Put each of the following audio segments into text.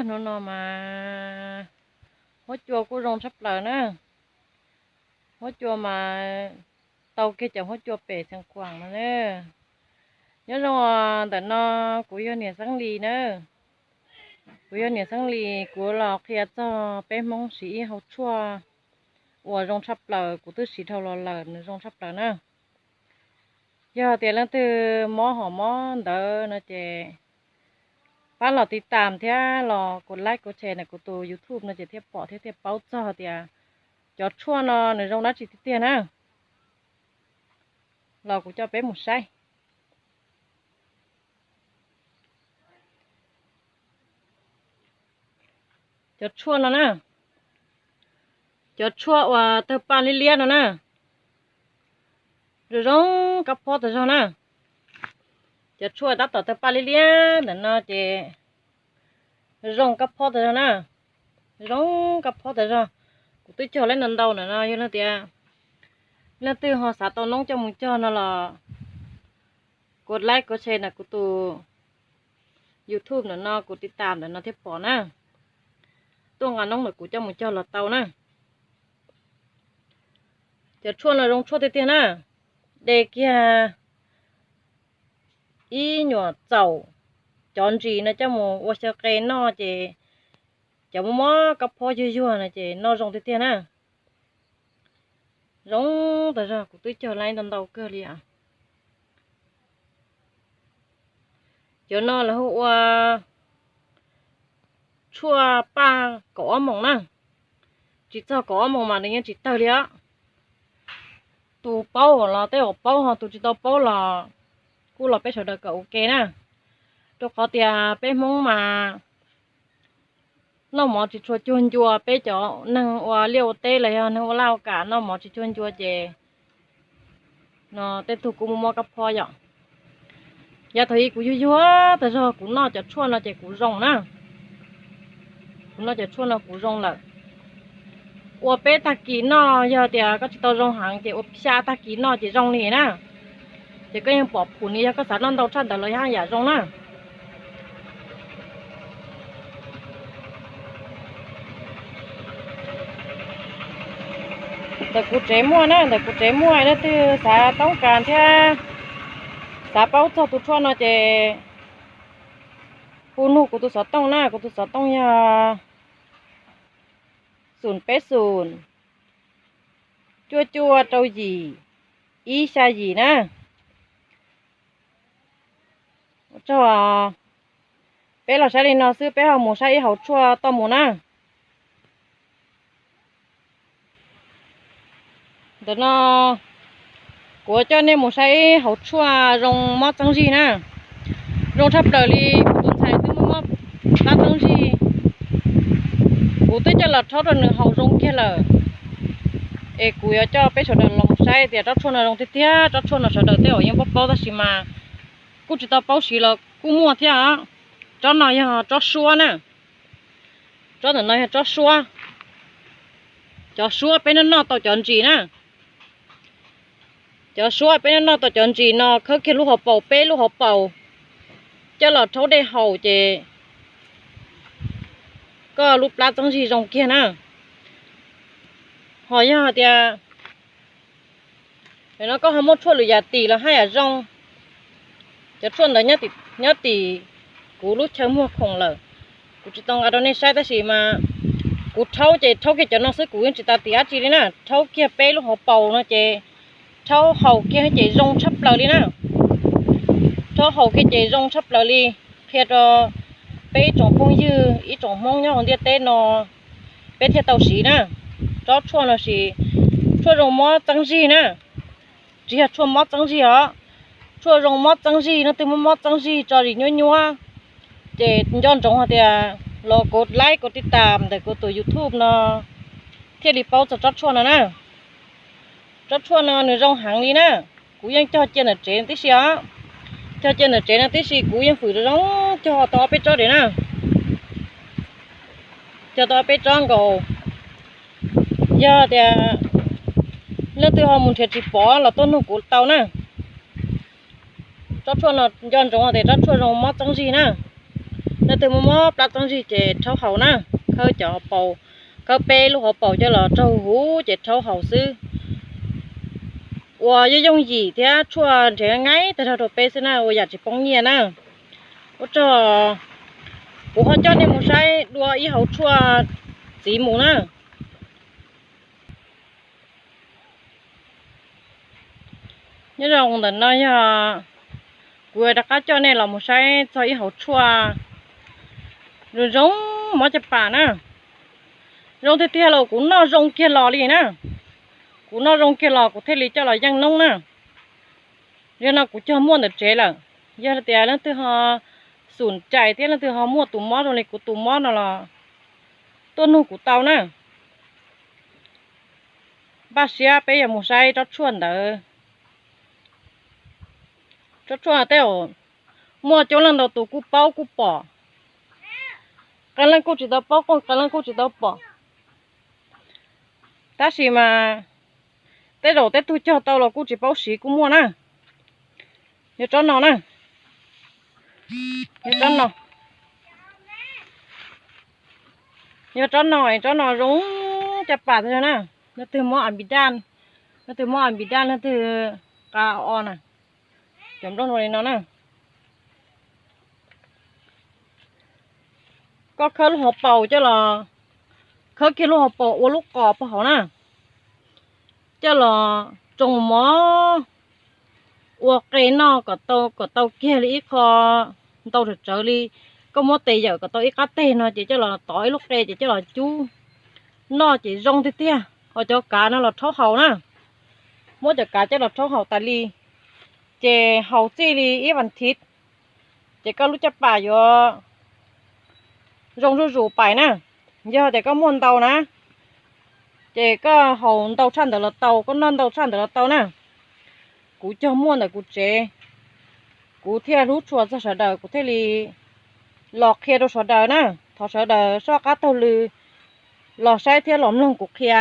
Hnub no mas huab cua kuj zoo tshaj plaws na. Huab cua mas tau kiag cov huab cua pem Xeev Khuam no na. Nyob zoo ntawm no, kuv yog niam Xeeb Lis na. Kuv yog niam Xeeb Lis, kuv los qhia txog peb Hmoob siv ib hauv tshuaj uas zoo tshaj plaws, kuv twb siv dhau los lawm, nws zoo tshaj plaws na. Yog tias leej twg mob hom mob ntawd no ces pab los tiv tam thiab los kuv like kuv share ntawm kuv tus YouTube no ces thiaj pom thiab thiaj paub txog tias cov tshuaj no nws zoo dab tsi tiag tiag na. Los kuv coj peb mus saib. Cov tshuaj no na, cov tshuaj uas tawg paj liab liab no na, zoo zoo kab phob tag zog na. Cov tshuaj tab tom tawg paj liab liab ntawm no ces zoo kab phob tag zog na, zoo kab phob tag zog. Kuv twb cog lawm ntau ntau ntawm no, yog leej tias leej twg ho xav tau noob coj mus cog no los kuv like kuv share ntawm kuv tus YouTube ntawm no, kuv tiv tam ntawm no thiaj pom na. Tuaj nqa noob ntawm kuv coj mus cog los tau na. Cov tshuaj no zoo tshuaj tiag tiag na. De kiag ib nyuam txaum cov ntsis no coj mus ua xyaw qe noj ces cov mob mob kab phob yuag yuag no ces noj zoo tiag tiag na. Zoo tag zog, kuv twb cog lawm ntau ntau kawg li os. Cov no lawv hu ua tshuaj paj kaum ob moos na. Tsis txog kaum ob moos mas nws yeej tsis tawg li os. Tus paub los tej zaum paub, ho tus tsis tau paub los kuj los peb sawv daws kom ua ke na. Rau qhov tias peb Hmoob mas noj mov tsis tshua cuag ncua, peb cov neeg ua liaj ua teb los yog neeg ua laj ua kam noj mov tsis cuag ncua ces no tej tug kuj muaj mob kab phob yom. Yav thaum ub kuv yuag yuag tag zog kuv noj cov tshuaj no ces kuv zoo na. Kuv noj cov tshuaj no kuv zoo lawm. Ua peb tag kis noj, yog tias koj tsis tau zoo heev ces ua xya tag kis noj ces zoo li na. Ces koj yeej pom phum ni, yog koj xav noj ntau tshaj ntawd los yeej yam zoo na. Ntawm kuv tsev muaj na, ntawm kuv tsev muaj, leej twg xav toob kas thiab xav paub txog tus tshuaj no ces hu nug kuv tus xov tooj na, kuv tus xov tooj yog xum peb xum, cuaj cuaj rau yim, ib xya yim na. Peb los saib li no xwb, peb ho mus saib ib hauv tshuaj toj mus na. Ntawm no kuv coj nej mus saib ib hauv tshuaj zoo mob txeeb zig na. Zoo tshaj plaws li, kuv tus ntxhais twb muaj mob plab txeeb zig, kuv twb coj los rhaub rau nws haus zoo kiag lawm. Es kuv yuav coj peb sawv daws los mus saib tias tsob tshuaj no zoo tiag tiag. Tsob tshuaj no sawv daws tej zaum yeej paub paub tab sis mas kuj tsis tau paub siv los kuj muaj thiab. Tsob no yog tsob suab na. Tsob ntawm no yog tsob suab. Cov suab peb noj noj tau cov ntsis na. Cov suab peb noj noj tau cov ntsis no khawb kiag lub hauv paus, peb lub hauv paus, coj los rhaub dej haus ces koj lub plab txeeb zig zoo kiag na. Ho yog tias no koj ho muaj tshuaj lwm yam tim los haj yam zoo. Cov tshuaj ntawd nyob tim kuv lub chaw muag khoom lawm, kuv tsis tau nqa rau nej saib tab sis mas kuv rhaub ces rhaub kiag cov no xwb, kuv yeej tsis tas tim dab tsi li na. Rhaub kiag peb lub hauv paus no ces rhaub haus kiag ces zoo tshaj plaws li na. Rhaub haus kiag ces zoo tshaj plaws li. Qhia rau peb ib tsoom phooj ywg ib tsoom Hmoob nyob hauv ntiaj teb no peb thiaj tau siv na. Tsob tshuaj no sis tshuaj zoo mob txeeb zig na. Tsis yog tshuaj mob txeeb zig os, tshuaj zoo mob txeeb zig. Leej twg muaj mob txeeb zig tso zis nyuab nyuab ces nco ntsoov hais tias los kuv like kuv tiv tam ntawm kuv tus YouTube no thiaj li paub txog tsob tshuaj no na. Tsob tshuaj no nws zoo heev li na. Kuv yeej cog cia ntawm tsev tib si os. Cog cia ntawm tsev no tib si, kuv yeej fwm zoo cog tau ob peb tsob diam na. Cog tau ob peb tsob nkaus. Yog tias leej twg ho mus nrhiav tsis pom los tuaj nug kuv tau na. Tsob tshuaj no nco ntsoov tias tsob tshuaj zoo mob txeeb zig na. Leej twg muaj mob plab txob ntsig ces rhaub haus na, khawb cov hauv paus, khawb peb lub hauv paus coj los raug huv ces rhaub haus xwb. Ua yooj yooj yim thiab tshuaj nrhiav nqaij tag nrho rau peb xwb na, ua yam tsis poob nyiaj na. Ua tsaug, kuv ho coj nej mus saib dua ib hauv tshuaj txiv mus na. Nyob zoo, ntawm no yog kuv rov qab coj nej los mus saib txog ib hauv tshuaj zoo zoo, mob caj pas na. Zoo tiag tiag los kuv noj zoo kiag los li na. Kuv noj zoo kiag los kuv thiaj li coj los yeej noob na. Yog no kuv cog muaj ntawm tsev lawm. Yog tias leej twg ho xum cais thiab leej twg ho muaj tus mob zoo li kuv tus mob no los tuaj nug kuv tau na. Npaj siab peb yuav mus saib tsob tshuaj ntawd. Tsob tshuaj tej zaum muaj coob leej ntau tus kuj paub kuj pom, qee leej kuj tsis tau paub, qee leej kuj tsis tau pom. Tab sis mas tej zaum tej tug cog tau los kuj tsis paub siv kuj muaj na. Yog tsob no na, yog tsob no, yog tsob no, tsob no zoo caj pas thiab na. Leej twg mob a npis daj, leej twg mob a npis daj, leej twg qa o na, cov nplooj zoo li no na. Koj khawb lub hauv paus coj los, khawb kiag lub hauv paus ua lub qos puag hauv na, coj los tsoo mov ua qe noj kom tau, kom tau kiag li ib qho ntau tsawv tsawv li. Koj muab tes yawm kom tau ib qab teg no ces coj los tov ib lub qe ces coj los cub noj ces zoo tiag tiag. Ho cov kav no los rhaub haus na, muab cov kav coj los rhaub haus tas li, ces haus txij li ib vas thiv, ces koj lub caj pas yuav zoo zuj zus pais na. Yog tias koj muaj ntau na, ces koj haus ntau tshaj ntawd los tau, koj noj ntau tshaj ntawd los tau na. Kuv cog muaj ntawm kuv tsev, kuv thiaj hlub tshua txog sawv daws, kuv thiaj li los qhia rau sawv daws na. Thov sawv daws soj qab taug lw los saib thiab los mloog kuv qhia.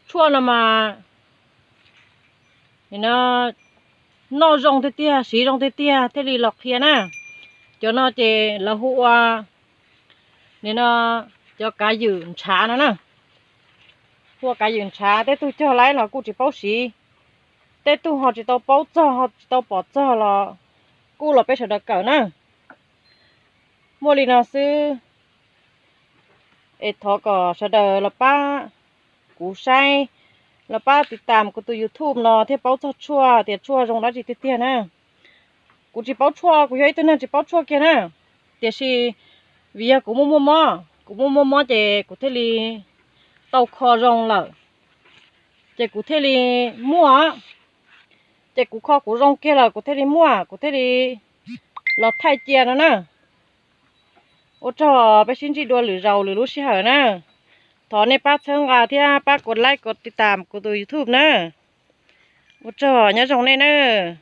Tshuaj no mas noj zoo tiag tiag, siv zoo tiag tiag thiaj li los qhia na. Cov no ces lawv hu ua, nim no cov kav ywm ntshav no na, hu ua kav ywm ntshav. Tej tug cog laib los kuj tsis paub siv, tej tug ho tsis tau paub txog, ho tsis tau pom txog los kuj los peb sawv daws kawm na. Muaj li no xwb, es thov kom sawv daws los pab kuv saib, los pab tiv tam kuv tus YouTube no thiaj paub txog tshuaj tias tshuaj zoo dab tsi tiag tiag na. Kuv tsis paub tshuaj, kuv yog ib tug neeg tsis paub tshuaj kiag na, tiam sis vim yog kuv muaj muaj mob, kuv muaj muaj mob ces kuv thiaj li tau kho zoo lawm, ces kuv thiaj li muaj, ces kuv kho kuv zoo kiag lawm kuv thiaj li muaj, kuv thiaj li los thaij cia no na. Ua tsaug, peb sib ntsib dua lwm zaus lwm lub sij hawm na. Thov nej pab txhawb nqa thiab pab kov like kov tiv tam kuv tus YouTube na. Ua tsaug, nyob zoo nej nawb.